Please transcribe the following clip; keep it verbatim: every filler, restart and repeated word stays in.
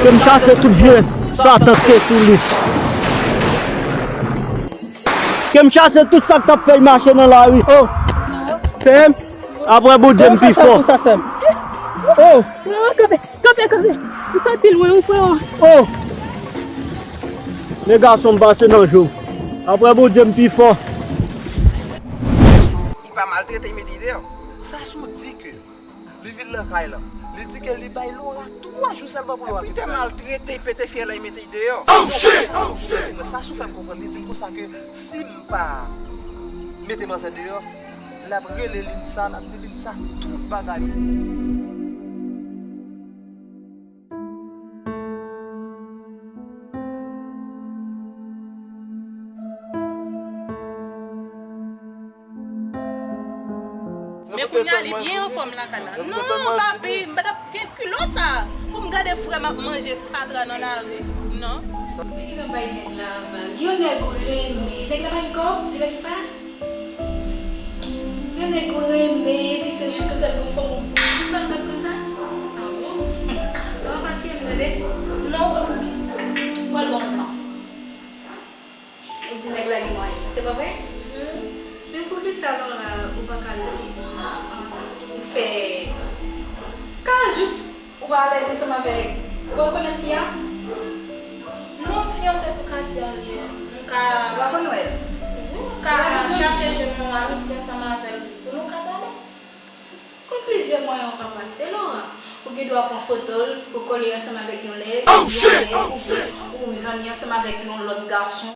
Ke m chase tout vye satan k te sou li. Ke m chase tout sa k t ap fè l mache nan lari. Oh! Sè m. Apre Bondye m pi fò. Sa, sè m. Oh! Frero, kanpe, kanpe, kanpe. M soti lwen, wi, frero. Oh! Men gason m pase nan jou. Apre Bondye m pi fò. Sasou, li pa maltrete, li mete li deyò. Sasou di ke li vin nan kay lan. Li di ke li bay Laura twa jou sèlman pou Laura kite l. Li te maltrete, li pete fyèl lan, li mete li deyò. Oh, shit! Oh, shit! Sasou fè m konprann, li di m konsa ke si m pa mete manzè deyò, l ap rele Linsa, l ap di Linsa tout bagay. Men kounye a li byen anfòm lakay la. Non, papi, m pa t ap gen kilo sa. Pou m gade frè m ap manje fatra nan lari. Non. Li gen bay nèg la vag. Yon nèg ou renmen. Nèg la pa gen kòb, li pa gen sa. Yon nèg ou renmen, epi se jis konsa l gon fòm ou plis pa fè konsa. Ah bon? Bon, pati m tande. Non, ou pral bon plan. Ou di nèg la gen mwayen, se pa vre? Men poukisa Laura ou pa ka, ah, ou fè ka jis ou pa alèz ansanm avèk, ou pa rekonèt fi a? Non, fiyanse sou katye an li ye. M ka, ou pa konn wè l? Wi, m ka chache jwenn yon amitye ansanm avè l pou nou ka pale. Gon plizyè mwayen ou ka pase, Laura. Ou gen dwa pran foto l pou kole ansanm avèk yon nèg, yon nèg, oubyen ou zanmi ansanm avèk yon lòt gason.